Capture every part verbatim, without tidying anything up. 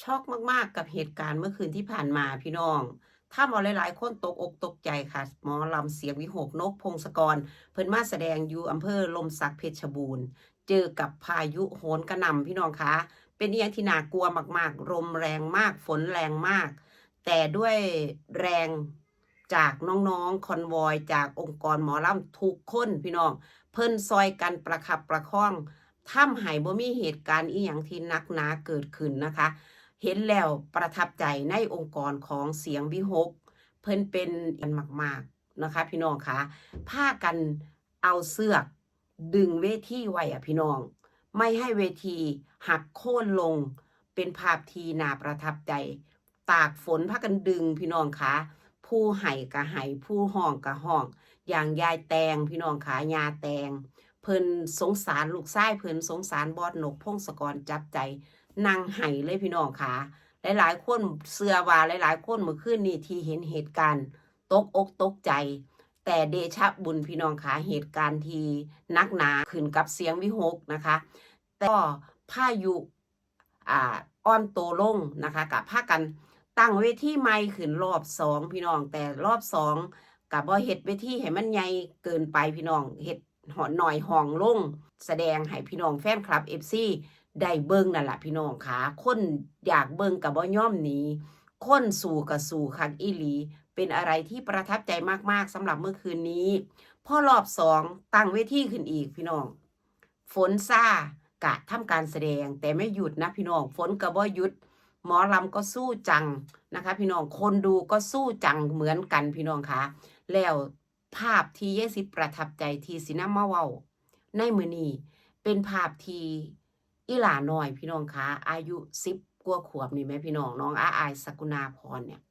ช็อกมากๆกับเหตุการณ์เมื่อคืนที่ผ่านมาพี่น้อง ทำเอาหลายๆคนตกอกตกใจค่ะ หมอลำเสียงวิหก นกพงศกร เพิ่นมาแสดงอยู่อำเภอลมสักเพชรบูรณ์ เจอกับพายุโหนกระหน่ำพี่น้องคะ เป็นอีหยังที่น่ากลัวมากๆ ลมแรงมาก ฝนแรงมาก แต่ด้วยแรงจากน้องๆคอนวอย จากองค์กรหมอลำทุกคนพี่น้อง เพิ่นซอยกันประคับประคอง ทำให้บ่มีเหตุการณ์อีหยังที่หนักหนาเกิดขึ้นนะคะ เห็นแล้วประทับใจในองค์กรของเสียงวิหก เพิ่นเป็นอันมากๆนะคะพี่น้องคะ พากันเอาเสือกดึงเวทีไว้อะพี่น้อง ไม่ให้เวทีหักโค่นลง เป็นภาพที่น่าประทับใจ ตากฝนพากันดึงพี่น้องคะ ผู้ไห้ก็ไห้ ผู้ฮ้องก็ฮ้อง อย่างยายแตงพี่น้องคะ ยาแตง เพิ่นสงสารลูกชาย เพิ่นสงสารบอสนกพงศกร จับใจนั่งไห้เลยพี่น้องคะ หลายๆคนเชื่อว่าหลายๆคนเมื่อคืนนี้ที่เห็นเหตุการณ์ตกอกตกใจ แต่เดชะบุญพี่น้องคะ เหตุการณ์ที่หนักหนาขึ้นกับเสียงวิหกนะคะ แต่ก็พายุ อ่า อ่อนตัวลงนะคะ ก็พากันตั้งเวทีใหม่ขึ้นรอบสองพี่น้อง แต่รอบสองก็บ่เฮ็ดเวทีให้มันใหญ่เกินไปพี่น้อง เฮ็ดหอน้อยห้องลง แสดงให้พี่น้องแฟนคลับ เอฟซี ได้เบิ่งนั่นล่ะพี่น้องคะ คนอยากเบิ่งก็บ่ยอมหนี คนสู้ก็สู้คักอีหลี เป็นอะไรที่ประทับใจมากๆสำหรับเมื่อคืนนี้ พอรอบสองตั้งเวทีขึ้นอีกพี่น้อง ฝนซากะทำการแสดง แต่ไม่หยุดนะพี่น้อง ฝนก็บ่หยุด หมอลำก็สู้จังนะคะพี่น้อง คนดูก็สู้จังเหมือนกันพี่น้องคะ แล้วภาพที่ยายสิทธิ์ประทับใจที่สินำมาเว้าในมื้อนี้ เป็นภาพที่อีหล่าน้อยพี่น้องคะ อายุสิบกว่าขวบนี่แหมพี่น้อง น้องอาอาย สกุณาพรเนี่ย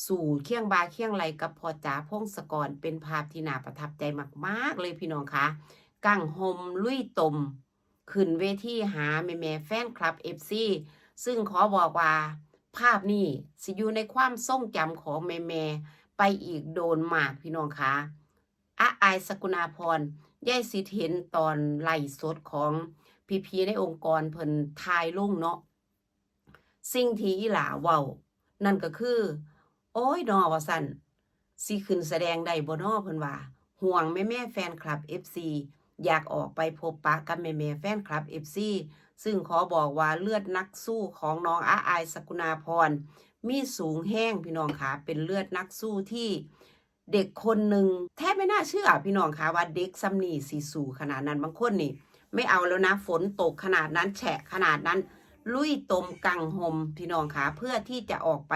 สู้เคียงบ่าเคียงไหล่กับพ่อจ๋า พงศกร เป็นภาพที่น่าประทับใจมากๆเลยพี่น้องคะ กางห่มลุยตม ขึ้นเวทีหาแม่ๆแฟนคลับ เอฟซี ซึ่งขอบอกว่าภาพนี้สิอยู่ในความทรงจำของแม่ๆไปอีกโดนมากพี่น้องคะ อาอาย สกุณาพร ยายสิทธิ์เห็นตอนไลฟ์สดของพี่ๆในองค์กรเพิ่นถ่ายลงเนาะ สิ่งที่อีหล่าเว้า นั่นก็คือ โอ้ยน้อ ว่าซั่น สิขึ้นแสดงได้บ่น้อ เพิ่นว่า ห่วงแม่ๆแฟนคลับ เอฟซี อยากออกไปพบปะกับแม่ๆแฟนคลับ เอฟซี ซึ่งขอบอกว่าเลือดนักสู้ของน้องอาอาย สกุณาพร มีสูงแฮงพี่น้องคะ เป็นเลือดนักสู้ที่ เด็กคนหนึ่ง แทบไม่น่าเชื่อพี่น้องคะว่าเด็กส่ำนี้สิสู้ขนาดนั้น บางคนนี่ไม่เอาแล้วนะ ฝนตกขนาดนั้น แฉะขนาดนั้น ลุยตมกางห่มพี่น้องคะ เพื่อที่จะออกไป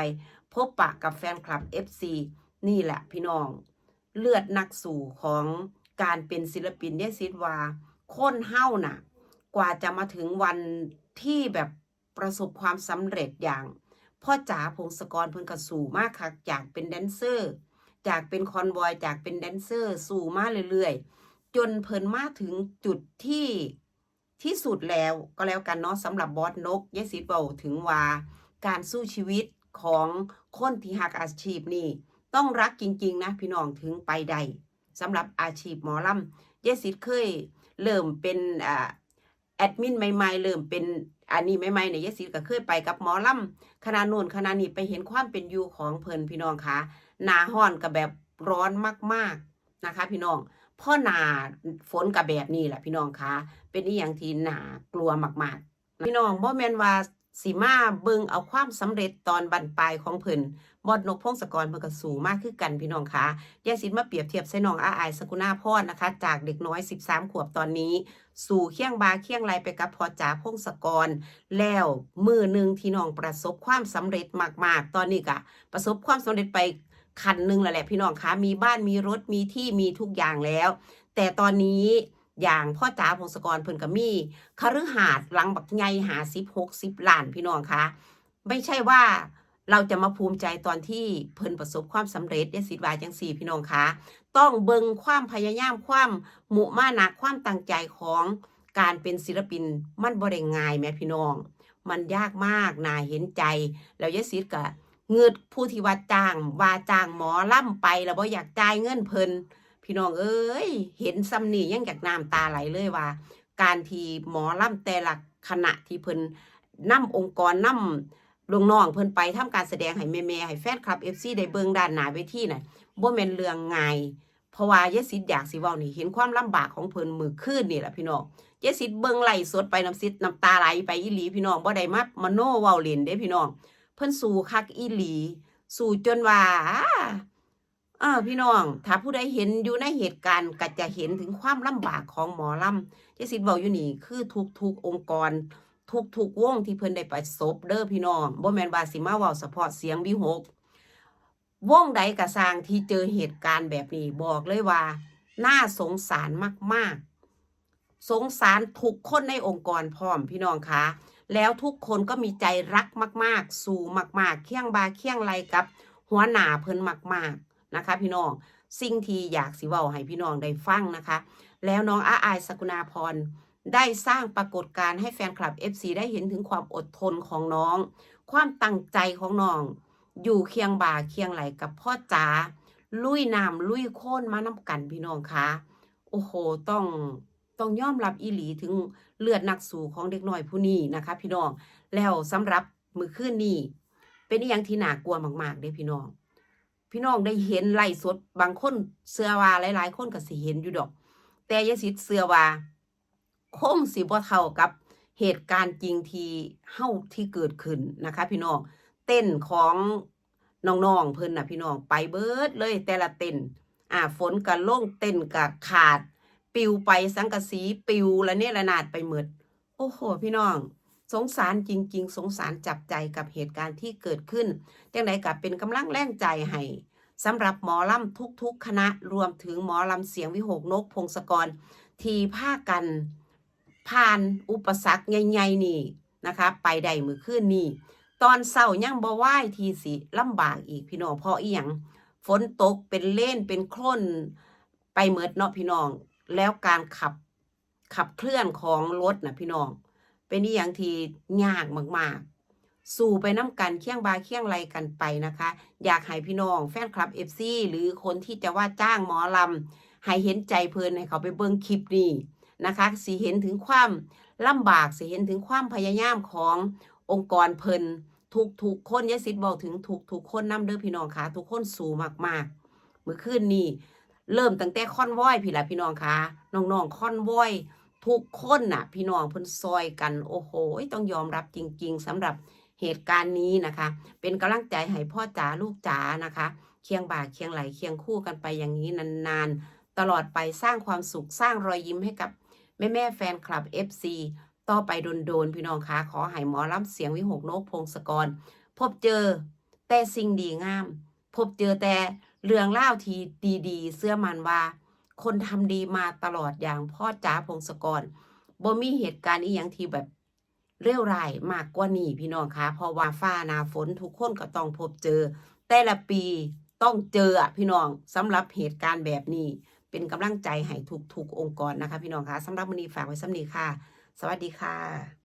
พบปะกับแฟนคลับ เอฟซี นี่แหละพี่น้อง เลือดนักสู้ของการเป็นศิลปิน ยายสิทธิ์ว่า คนเฮาน่ะ กว่าจะมาถึงวันที่แบบประสบความสำเร็จอย่าง พ่อจ๋า พงศกร เพิ่นก็สู้มาคัก จากเป็นแดนเซอร์ จากเป็นคอนวอย จากเป็นแดนเซอร์ สู้มาเรื่อยๆ จนเพิ่นมาถึงจุดที่ ที่สุดแล้วก็แล้วกันเนาะ สำหรับบอสนก ยายสิทธิ์เว้าถึงว่าการสู้ชีวิตของคนที่ฮักอาชีพนี้ ต้องรักจริงๆนะพี่น้อง ถึงไปได้ สำหรับอาชีพหมอลำ ยายสิทธิ์เคยเริ่มเป็น อ่า แอดมินใหม่ๆ เริ่มเป็นอันนี้ใหม่ๆเนี่ย ยายสิทธิ์ก็เคยไปกับหมอลำคณะโน่นคณะนี้ ไปเห็นความเป็นอยู่ของเพิ่นพี่น้องคะ หน้าฮ้อนก็แบบร้อนมากๆนะคะพี่น้อง พอหน้าฝนก็แบบนี้แหละพี่น้องคะ เป็นอีหยังที่น่ากลัวมากๆ พี่น้อง บ่แม่นว่าสิมาเบิ่งเอาความสำเร็จตอนบั้นปลายของเพิ่น บอสนก พงศกร เพิ่นก็สู้มาคือกันพี่น้องคะ ยายสิทธิ์มาเปรียบเทียบใส่น้องอาอาย สกุณาพรนะคะ จากเด็กน้อยสิบสามขวบ ตอนนี้สู้เคียงบ่าเคียงไหล่ไปกับพ่อจ๋า พงศกร แล้วมื้อหนึ่งที่น้องประสบความสำเร็จมากๆ ตอนนี้ก็ประสบความสำเร็จไปขั้นหนึ่งแล้วแหละพี่น้องคะ มีบ้าน มีรถ มีที่ มีทุกอย่างแล้ว แต่ตอนนี้อย่างพ่อจ๋า พงศกร เพิ่นก็มีคฤหาสน์หลังบักใหญ่ ห้าสิบ หกสิบ ล้านพี่น้องคะ ไม่ใช่ว่าเราจะมาภูมิใจตอนที่เพิ่นประสบความสำเร็จ ยายสิทธิ์ว่าจังซี้พี่น้องคะ ต้องเบิ่งความพยายาม ความมุมานะ ความตั้งใจของการเป็นศิลปิน มันบ่ได้ง่ายแหมพี่น้อง มันยากมาก น่าเห็นใจ แล้วยายสิทธิ์ก็งึดผู้ที่ว่าจ้าง ว่าจ้างหมอลำไป แล้วบ่อยากจ่ายเงินเพิ่น พี่น้องเอ้ย เห็นส่ำนี้ยังอยากน้ำตาไหลเลยว่า การที่หมอลำแต่ละคณะที่เพิ่นนำองค์กร น ลูกน้องเพิ่นไปทำการแสดงให้แม่ๆ ให้แฟนคลับ เอฟซี ได้เบิ่งด้านหน้าเวทีน่ะ บ่แม่นเรื่องง่าย เพราะว่ายายสิทธิ์อยากสิเว้านี่ เห็นความลำบากของเพิ่นมื้อคืนนี่ล่ะพี่น้อง ยายสิทธิ์เบิ่งไลฟ์สดไปน้ำสิทธิ์น้ำตาไหลไปอีหลีพี่น้อง บ่ได้มามโนเว้าเล่นเด้พี่น้อง เพิ่นสู้คักอีหลี สู้จนว่า เออ พี่น้อง ถ้าผู้ใดเห็นอยู่ในเหตุการณ์ก็จะเห็นถึงความลำบากของหมอลำ ยายสิทธิ์เว้าอยู่นี่คือทุกๆ องค์กร ทุกๆ วงที่เพิ่นได้ประสบเด้อพี่น้อง บ่แม่นว่าสิมาเว้าเฉพาะเสียงวิหก วงใดก็ซ่างที่เจอเหตุการณ์แบบนี้ บอกเลยว่าน่าสงสารมากๆ สงสารทุกคนในองค์กรพร้อมพี่น้องคะ แล้วทุกคนก็มีใจรักมากๆ สู้มากๆ เคียงบ่าเคียงไหล่กับหัวหน้าเพิ่นมากๆ นะคะ พี่น้อง สิ่งที่อยากสิเว้าให้พี่น้องได้ฟังนะคะ แล้วน้องอาอาย สกุณาพร ได้สร้างปรากฏการณ์ให้แฟนคลับ เอฟซี ได้เห็นถึงความอดทนของน้อง ความตั้งใจของน้อง อยู่เคียงบ่าเคียงไหล่กับพ่อจ๋า ลุยน้ำลุยโคลนมานำกันพี่น้องคะ โอ้โห ต้อง ต้องยอมรับอีหลีถึงเลือดนักสู้ของเด็กน้อยผู้นี้นะคะพี่น้อง แล้วสำหรับมื้อคืนนี้ เป็นอีหยังที่น่ากลัวมากๆ เด้พี่น้อง พี่น้องได้เห็นไลฟ์สด บางคนเชื่อว่าหลายๆ คนก็สิเห็นอยู่ดอก แต่ยายสิทธิ์เชื่อว่า คงสิบ่เท่ากับเหตุการณ์จริงที่เฮา ที่เกิดขึ้นนะคะพี่น้อง เต็นท์ของน้องๆ เพิ่นน่ะพี่น้อง ไปเบิดเลยแต่ละเต็นท์ อ่า ฝนก็ลง เต็นท์ก็ขาด ปลิวไป สังกะสีปลิวระเนระนาดไปหมด โอ้โห พี่น้อง สงสารจริงๆ สงสารจับใจกับเหตุการณ์ที่เกิดขึ้น จั่งใดก็เป็นกำลังแรงใจให้สำหรับหมอลำทุกๆ คณะ รวมถึงหมอลำเสียงวิหก นกพงศกร ที่พากันผ่านอุปสรรคใหญ่ๆ นี่นะคะ ไปได้มื้อคืนนี้ ตอนเช้ายังบ่วายที่สิลำบากอีกพี่น้อง เพราะอีหยัง ฝนตกเป็นเลนเป็นโคลนไปหมดเนาะพี่น้อง แล้วการขับ ขับเคลื่อนของรถน่ะพี่น้อง เป็นอีหยังที่ยากมากๆ สู้ไปนำกัน เคียงบ่าเคียงไหล่กันไปนะคะ อยากให้พี่น้องแฟนคลับ เอฟซี หรือคนที่จะว่าจ้างหมอลำ ให้เห็นใจเพิ่น ให้เขาไปเบิ่งคลิปนี้นะคะ สิเห็นถึงความลำบาก สิเห็นถึงความพยายามขององค์กรเพิ่น ทุกๆ คน ยายสิทธิ์เว้าถึงทุกๆ คนนำเด้อพี่น้องค่ะ ทุกคนสู้มากๆ มื้อคืนนี้ เริ่มตั้งแต่คอนวอยพี้ล่ะพี่น้องค่ะ น้องๆ คอนวอย ทุกคนน่ะ พี่น้องเพิ่นซอยกัน โอ้โห ต้องยอมรับจริงๆ สำหรับเหตุการณ์นี้นะคะ เป็นกำลังใจให้พ่อจ๋าลูกจ๋านะคะ เคียงบ่าเคียงไหล่เคียงคู่กันไปอย่างนี้นานๆ ตลอดไป สร้างความสุข สร้างรอยยิ้มให้กับแม่ๆ แฟนคลับ เอฟซี ต่อไปโดนๆ พี่น้องคะ ขอให้หมอลำเสียงวิหก นกพงศกร พบเจอแต่สิ่งดีงาม พบเจอแต่เรื่องราวที่ดีๆ เชื่อมั่นว่าคนทำดีมาตลอดอย่างพ่อจ๋าพงศกร บ่มีเหตุการณ์อีหยังที่แบบเลวร้ายมากกว่านี้พี่น้องคะ เพราะว่าฟ้าหน้าฝนทุกคนก็ต้องพบเจอ แต่ละปีต้องเจออะพี่น้อง สำหรับเหตุการณ์แบบนี้ เป็นกำลังใจให้ทุกๆ องค์กรนะคะพี่น้องคะ สำหรับมื้อนี้ฝากไว้ส่ำนี้ค่ะ สวัสดีค่ะ